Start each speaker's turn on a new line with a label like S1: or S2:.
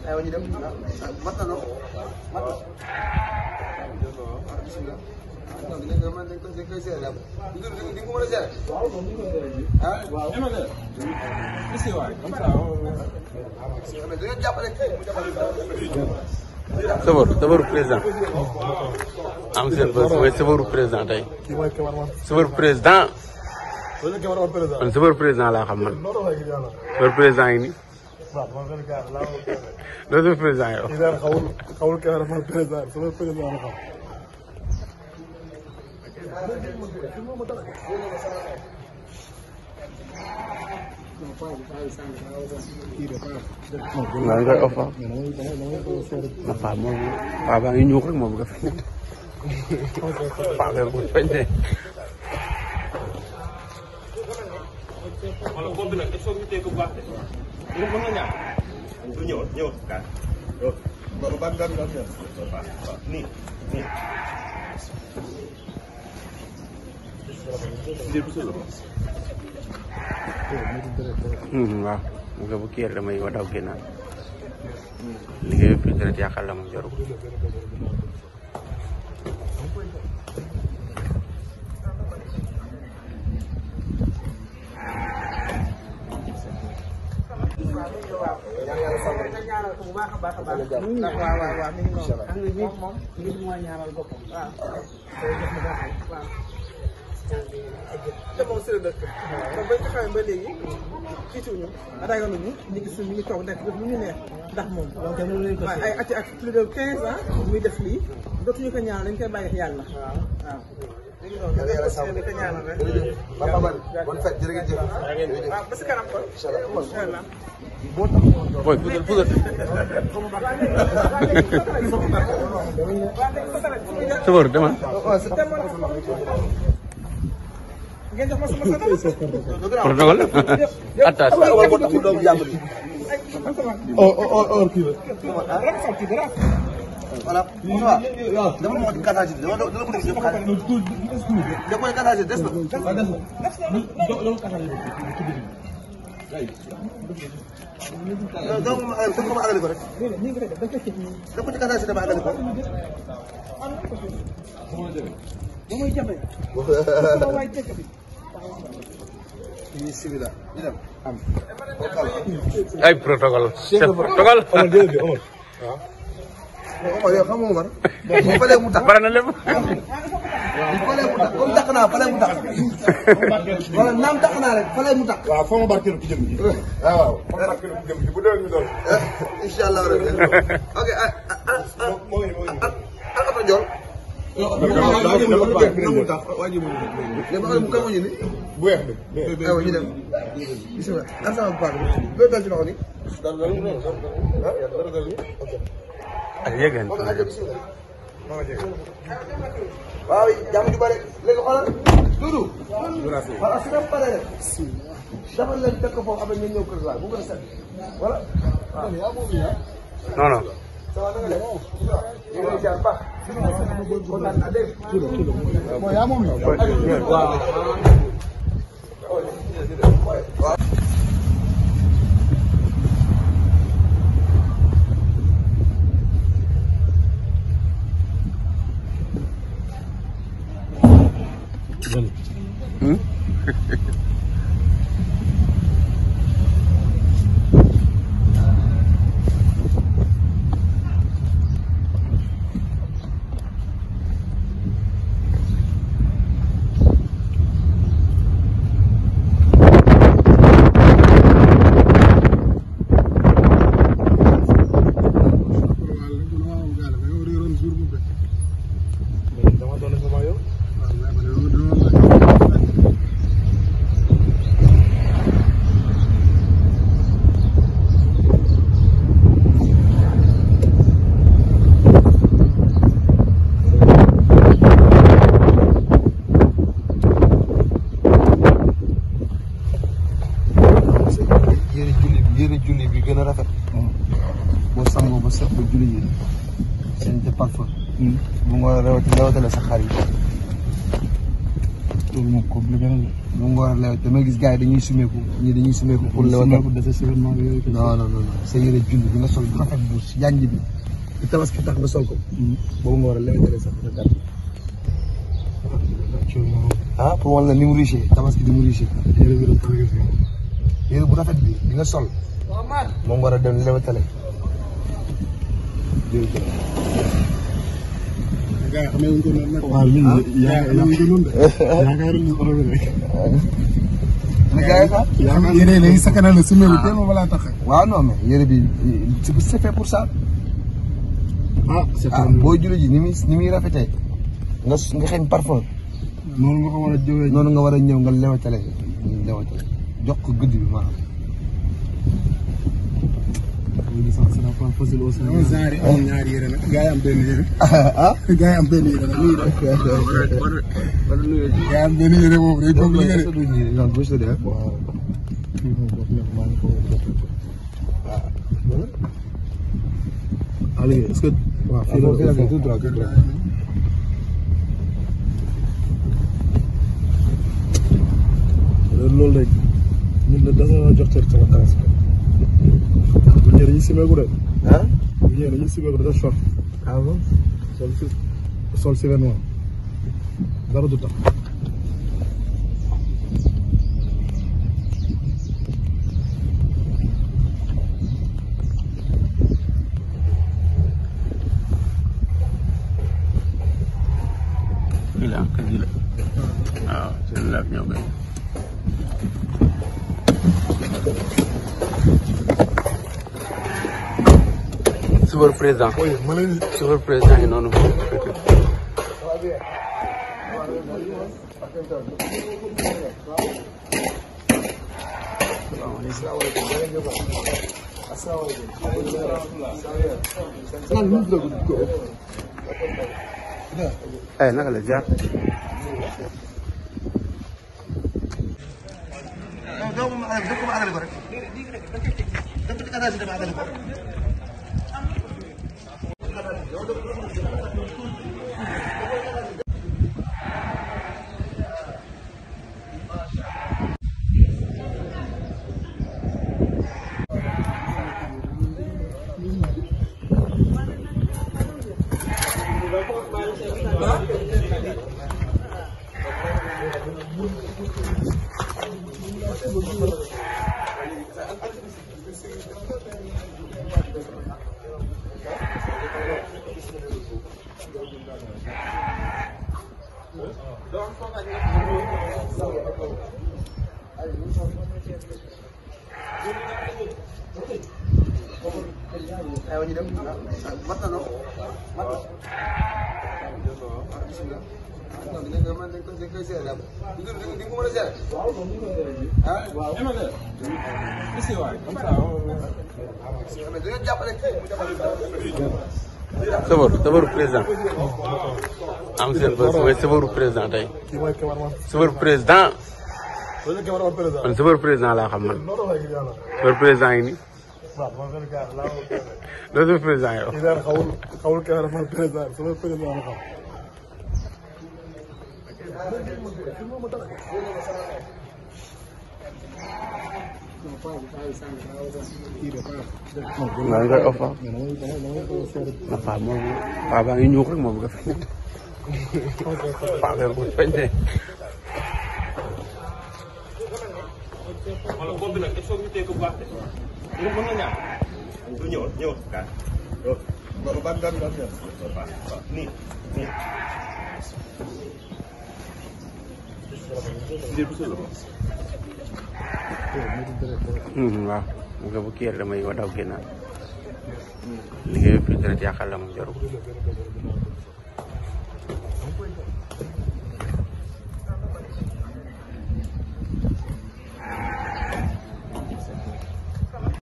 S1: Ayo ñu dem mat na mat bismillah non dinañ ko man dañ koy seet la di ko mën a seet ah waaw da nga jàppale mu jàppale
S2: sabaru président am seen bës mooy sabaru président tey sabaru président man sabaru président laa xam man sabaru président yi nii loolu président yow.
S3: xawul kenn dafa président sama président la xam.
S2: maa ngi koy offa. na Paa moom Paa baa ngi ñëw rek moom nga feeñ. Paa bee ko feeñ de.
S4: wala boobu bi nag il faut que ñu téye ko bu baax de. mën nga ñaar. du ñëwal ñëwal kaay. waaw nii nii.
S2: waaw mu ngi bu kii rek damay daw génnaat liggéey bi dara yàqal la moom jarul.
S5: ñaanal ko bu baax a baax a baax ndax waaw mi ngi noonu xam nga nit moom nit mooy ñaanal boppam waaw waaw te moom si la dëkk moom bañ ko xamee ba léegi tiituñu ragaluñu ñu gis ñu ngi toog nekk def lu ñu neex ndax moom waaw ay ati ak plus de 15 ans muy def lii dootuñu ko ñaanal dañ koy bàyyi yàlla waaw ko ñaanal rek
S1: bonne fête jërëjëf
S5: waaw ba si kanam ko inshallah
S2: Boy, pugal. Sabar, demal. Protokol. Atas.
S3: Oh, kii la.
S1: voilà dama mo kata ci dama do ko def xal da koy kata ci des na
S3: do kata ci
S1: donc ko ma agali ko rek da ko ci kata ci dama agali ko
S5: moy jabe way tekk bi
S1: bismillah ñu dem am
S2: Ay protokol. Protokol.
S1: Omar yow xam nga Omar bu falee mu tax
S2: Bara na lépp.
S1: bu falee mu tax comme tax naa falee mu tax wala naam tax naa rek falee mu tax
S3: waaw foo ma barkeelu ci jëm ji waaw foo ma barkeelu ci jëm ji bu dee ñu doon
S1: inshallah rabbi ok ak jol mu tax waji mu kan mo ñu ni
S3: bu weex bi
S1: ayo ñu dem bismillah asama pa do dal ci loxo ni dal ni
S2: Ak yéegen.
S1: waaw jàmm ju bare léegi xoolal Doudou wala su dem pare rek dafa leen teg ko foofu après ñu ñëw kër ga bu gën a set wala
S2: Non non.
S1: ñu ngi jaar baax kontaan naa dégg
S3: mooy yaa moom
S1: waaw yére julli bi gën a rafet. boo sangoo ba set ba julli yi seen te parfum. bu nga lewatale sa xar yi. loolu moom compliqué na bu nga war a lewat damay gis gars yi dañuy sumeeku ñii dañuy sumeeku pour lewatal. non sa yére julli bi nga sol bu rafet bu yanj bi. te tabaski tax nga sol ko. boobu nga war a lewatale sax nga gàtt. ah pour wan la ni mu riche tabaski di mu riche. yére bu rafet bi di nga sol. moom war a dem lewatale.
S3: gaa xam nga ko noonu nag. waaw ñun yaakaar nañu ko noonu de. yaakaar nañu ko noonu de. yére yi sakanal la su mel teel ma balaa tax.
S1: waaw non mais yére bi c'est fait pour ça. boo julli ji ni muy rafetee nga xeeñ parfum.
S3: noonu nga ko war a jógee.
S1: noonu nga war a ñëw nga lewatale jox ko gëdd bi maanaam.
S3: ñaari yére nag gaa yi am benn yére. gaa yi am benn yére nag nii rek. gaa yi am benn yére boobu day toog liggéey de.
S1: non boo seetlee
S3: waaw.
S1: Aliou est-ce que. waaw fii la tout droit tout droit.
S3: loolu rek ñun de dañoo jox cër ci vacances bi. bu ñëwee dañuy simeeku de. bu ñëwee dañuy simeeku dafa short.
S1: bon.
S3: sol si vêtement dara du tax.
S2: fii la kër gi la waaw seen laaf ñoo gën. Chauffeur président chauffeur président yi noonu. naka la jaar. Chauffeur président am seen bés mooy chauffeur président tey chauffeur président man chauffeur président laa xam man chauffeur président yi nii loolu chauffeur président yow
S3: xawul kenn dafa président sama président la xam.
S2: maa ngi koy offre na Paa moom Paa baa ngi ñëw rek moom nga fi Paa bu feññee.
S4: wala boobu nag il faut ñu téye ko bu baax de. mën na ñaar. du ñëw kaay. nii.
S2: waaw nga bu kii damay wa daw génnaat liggéey fi dara yàqal la mu jarul